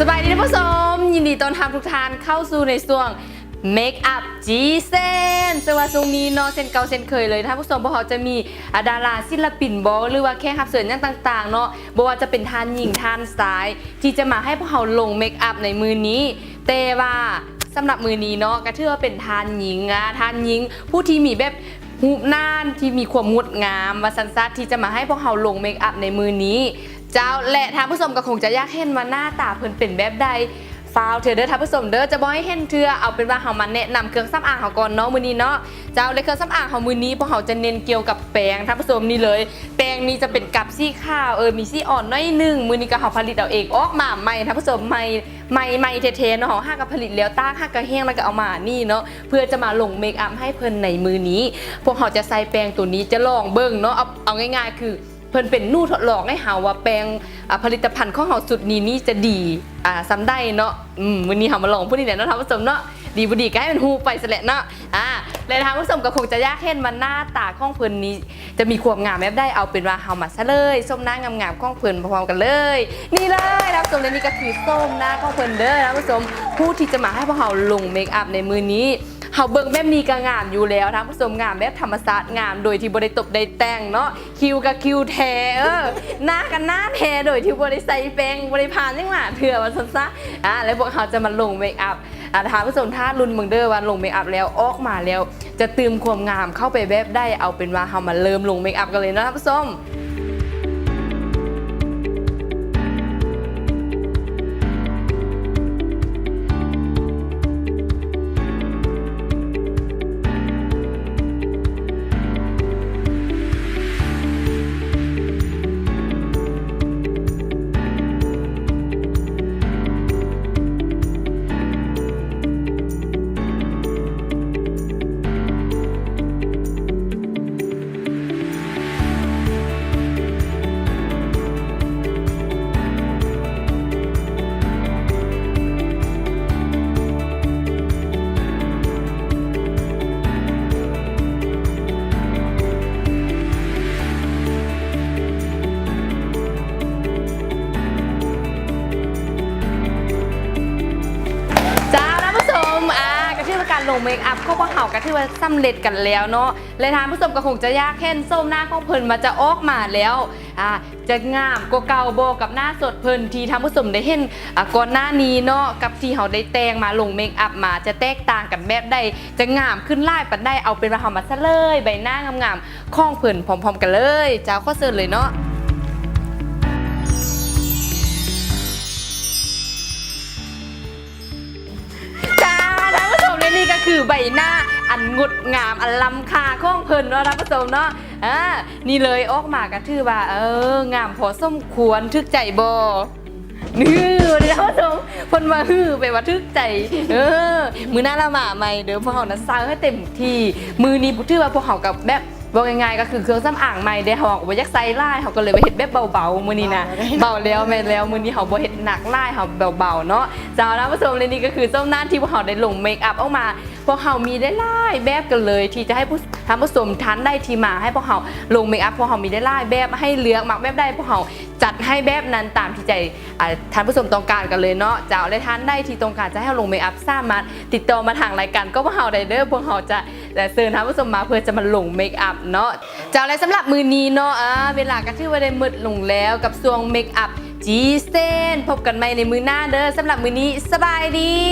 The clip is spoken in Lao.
ສະບາຍດີທ່ານຜູ້ຊົມ, ຍິນດີຕ້ອນຮັບທຸກທ່ານເຂົ້າສູ່ໃນຊ່ວງ Makeup G Sen. ເຊິ່ງວ່າຊ່ວງນີ້ເນາະ ເຊັ່ນເກົ່າເຊັ່ນເຄີຍເລີຍ ທ່ານຜູ້ຊົມ, ພວກເຮົາຈະມີ ອາ ດາລາສິລະປິນບໍ ຫຼືວ່າແຂກຮັບເຊີນຫຍັງຕ່າງໆເນາະ, ບໍ່ວ່າຈະເປັນທ່ານຍິງທ່ານຊາຍ ທີ່ຈະມາໃຫ້ພວກເຮົາລົງ makeup ໃນມື້ນີ້. ແຕ່ວ່າສຳລັບມື້ນີ້ເນາະ ກໍຖືວ່າເປັນທ່ານຍິງ ອາ ທ່ານຍິງຜູ້ທີ່ມີແບບ ຮູບໜ້າທີ່ມີຄວາມງົດງາມວ່າຊັ້ນຊະ ທີ່ຈະມາໃຫ້ພວກເຮົາລົງ makeup ໃນມື້ນີ້ເຈົ້າ. ແລະ ທ່ານຜູ້ຊົມກໍຄົງຈະຢາກເຫັນວ່າໜ້າຕາເພິ່ນເປັນແບບໃດ. ຟ້າວເທື່ອເດີທ່ານຜູ້ຊົມເດີ, ຈະບໍ່ໃຫ້ເຫັນເທື່ອ. ເອົາເປັນວ່າເຮົາມາແນະນຳເຄື່ອງສຳອາງເຮົາກ່ອນເນາະມື້ນີ້ເນາະເຈົ້າ. ແລະ ເຄື່ອງສຳອາງເຮົາມື້ນີ້ ພວກເຮົາຈະເນັ້ນກ່ຽວກັບແປງ ທ່ານຜູ້ຊົມ, ນີ້ເລີຍ, ແປງນີ້ຈະເປັນກັບສີຂາວ ເອີ ມີສີອ່ອນໜ້ອຍໜຶ່ງ. ມື້ນີ້ກໍເຮົາຜະລິດເອົາເອງ ອອກມາໃໝ່ ທ່ານຜູ້ຊົມ, ໃໝ່ ໃໝ່ ໃໝ່ແທ້ໆເນາະ. ເຮົາຫາກໍຜະລິດແລ້ວ ຕາກຫາກໍແຫ້ງ ແລ້ວກໍເອົາມານີ້ເນາະ ເພື່ອຈະມາລົງ makeup ໃຫ້ເພິ່ນໃນມື້ນີ້. ພວກເຮົາຈະໃຊ້ແປງໂຕນີ້ ຈະລອງເບິ່ງເນາະ. ເອົາ ເອົາງ່າຍໆ ຄືເພິ່ນເປັນໜູທົດລອງໃຫ້ເຮົາວ່າແປງ ອາ ຜະລິດຕະພັນຂອງເຮົາຊຸດນີ້ນີ້ຈະດີ ອາ ສ່ຳໃດເນາະ. ອືມ ມື້ນີ້ເຮົາມາລອງຜູ້ນີ້ແຫຼະເນາະ ທ່ານຜູ້ຊົມເນາະ, ດີບໍ່ດີກໍໃຫ້ມັນຮູ້ໄປຊັ້ນແຫຼະເນາະ. ອາ ແລະ ທ່ານຜູ້ຊົມກໍຄົງຈະຢາກເຫັນວ່າໜ້າຕາຂອງເພິ່ນນີ້ ຈະມີຄວາມງາມແບບໃດ. ເອົາເປັນວ່າເຮົາມາສະເລີຍຊົມໜ້າງາມໆຂອງເພິ່ນພ້ອມໆກັນເລີຍ. ນີ້ເລີຍທ່ານຜູ້ຊົມ, ແລະ ນີ້ກໍຄືໂສມໜ້າຂອງເພິ່ນເດີທ່ານຜູ້ຊົມ, ຜູ້ທີ່ຈະມາໃຫ້ພວກເຮົາລົງ makeup ໃນມື້ນີ້. ເຮົາເບິ່ງແບບນີ້ກໍງາມຢູ່ແລ້ວທ່ານຜູ້ຊົມ, ງາມແບບທຳມະຊາດ, ງາມໂດຍທີ່ບໍ່ໄດ້ຕົບໄດ້ແຕ່ງເນາະ. ຄິ້ວກໍຄິ້ວແທ້ ເອີ ໜ້າກໍໜ້າແທ້ ໂດຍທີ່ບໍ່ໄດ້ໃສ່ແປງ ບໍ່ໄດ້ພານຫຍັງມາເທື່ອວ່າຊັ້ນຊະ. ອາ ແລ້ວພວກເຮົາຈະມາລົງ makeup ອາ ທ່ານຜູ້ຊົມຖ້າລຸ້ນເບິ່ງເດີວ່າລົງ makeup ແລ້ວ ອອກມາແລ້ວ ຈະຕື່ມຄວາມງາມເຂົ້າໄປແບບໃດ. ເອົາເປັນວ່າເຮົາມາເລີ່ມລົງ makeup ກັນເລີຍເນາະທ່ານຜູ້ຊົມ. ເຈົ້າ ທ່ານຜູ້ຊົມ ອາ ກໍຖືວ່າການລົງ makeup ຂອງພວກເຮົາກໍຖືວ່າສຳເລັດກັນແລ້ວເນາະ. ແລະ ທ່ານຜູ້ຊົມກໍຄົງຈະຢາກເຫັນໂສມໜ້າຂອງເພິ່ນວ່າຈະອອກມາແລ້ວ ອາ ຈະງາມກວ່າເກົ່າບໍ່ ກັບໜ້າສົດເພິ່ນທີ່ທ່ານຜູ້ຊົມໄດ້ເຫັນ ອາ ກ່ອນໜ້ານີ້ເນາະ, ກັບທີ່ເຮົາໄດ້ແຕ່ງມາ ລົງ makeup ມາ ຈະແຕກຕ່າງກັນແບບໃດ, ຈະງາມຂຶ້ນຫຼາຍປານໃດ. ເອົາເປັນວ່າເຮົາມາສະເລີຍໃບໜ້າງາມໆຂອງເພິ່ນພ້ອມໆກັນເລີຍ. ເຈົ້າ ຂໍເຊີນເລີຍເນາະ. ຈ້າ ທ່ານຜູ້ຊົມ ແລະ ນີ້ກໍຄືໃບໜ້າອັນງົດງາມ ອັນລ້ຳຄ່າຂອງເພິ່ນເນາະ ທ່ານຜູ້ຊົມເນາະ. ອາ ນີ້ເລີຍ ອອກມາກໍຖືວ່າ ເອີ ງາມພໍສົມຄວນ. ຖືກໃຈບໍ່? ນີ້ ທ່ານຜູ້ຊົມ ເພິ່ນວ່າ ຮື ແປວ່າຖືກໃຈ. ເອີ ມື້ໜ້າລະມາໃໝ່ເດີ, ພວກເຮົານະໃສ່ໃຫ້ເຕັມທີ່. ມື້ນີ້ຖືວ່າພວກເຮົາກໍແບບ ເວົ້າງ່າຍໆ ກໍຄືເຄື່ອງສຳອາງໃໝ່ເດ້, ເຮົາກໍບໍ່ຢາກໃສ່ຫຼາຍ ເຮົາກໍເລີຍວ່າເຮັດແບບເບົາໆມື້ນີ້ນະ. ເບົາແລ້ວ ເບົາແລ້ວ ແມ່ນແລ້ວ ມື້ນີ້ເຮົາບໍ່ເຮັດໜັກຫຼາຍ ເຮົາເບົາໆເນາະ. ເຈົ້າ ທ່ານຜູ້ຊົມ ແລະ ນີ້ກໍຄືໂສມໜ້າທີ່ພວກເຮົາໄດ້ລົງ makeup ອອກມາ. ພວກເຮົາມີຫຼາຍໆແບບກັນເລີຍ ທີ່ຈະໃຫ້ຜູ້ ທ່ານຜູ້ຊົມທ່ານໃດທີ່ມາໃຫ້ພວກເຮົາລົງ makeup, ພວກເຮົາມີຫຼາຍໆແບບໃຫ້ເລືອກ, ມັກແບບໃດພວກເຮົາຈັດໃຫ້ແບບນັ້ນ ຕາມທີ່ໃຈ ອາ ທ່ານຜູ້ຊົມຕ້ອງການກັນເລີຍເນາະ. ເຈົ້າ ແລະ ທ່ານໃດທີ່ຕ້ອງການຈະໃຫ້ເຮົາລົງ makeup ສາມາດຕິດຕໍ່ມາທາງລາຍການກໍພວກເຮົາໄດ້ເດີ, ພວກເຮົາຈະ ແລະ ເຊີນທ່ານຜູ້ຊົມມາເພື່ອຈະມາລົງ makeup ເນາະ. ເຈົ້າ ແລະ ສຳລັບມື້ນີ້ເນາະ ອາ ເວລາກໍຖືວ່າໄດ້ໝົດລົງແລ້ວກັບຊ່ວງ Makeup G Sen. ພົບກັນໃໝ່ໃນມື້ໜ້າເດີ. ສຳລັບມື້ນີ້ ສະບາຍດີ.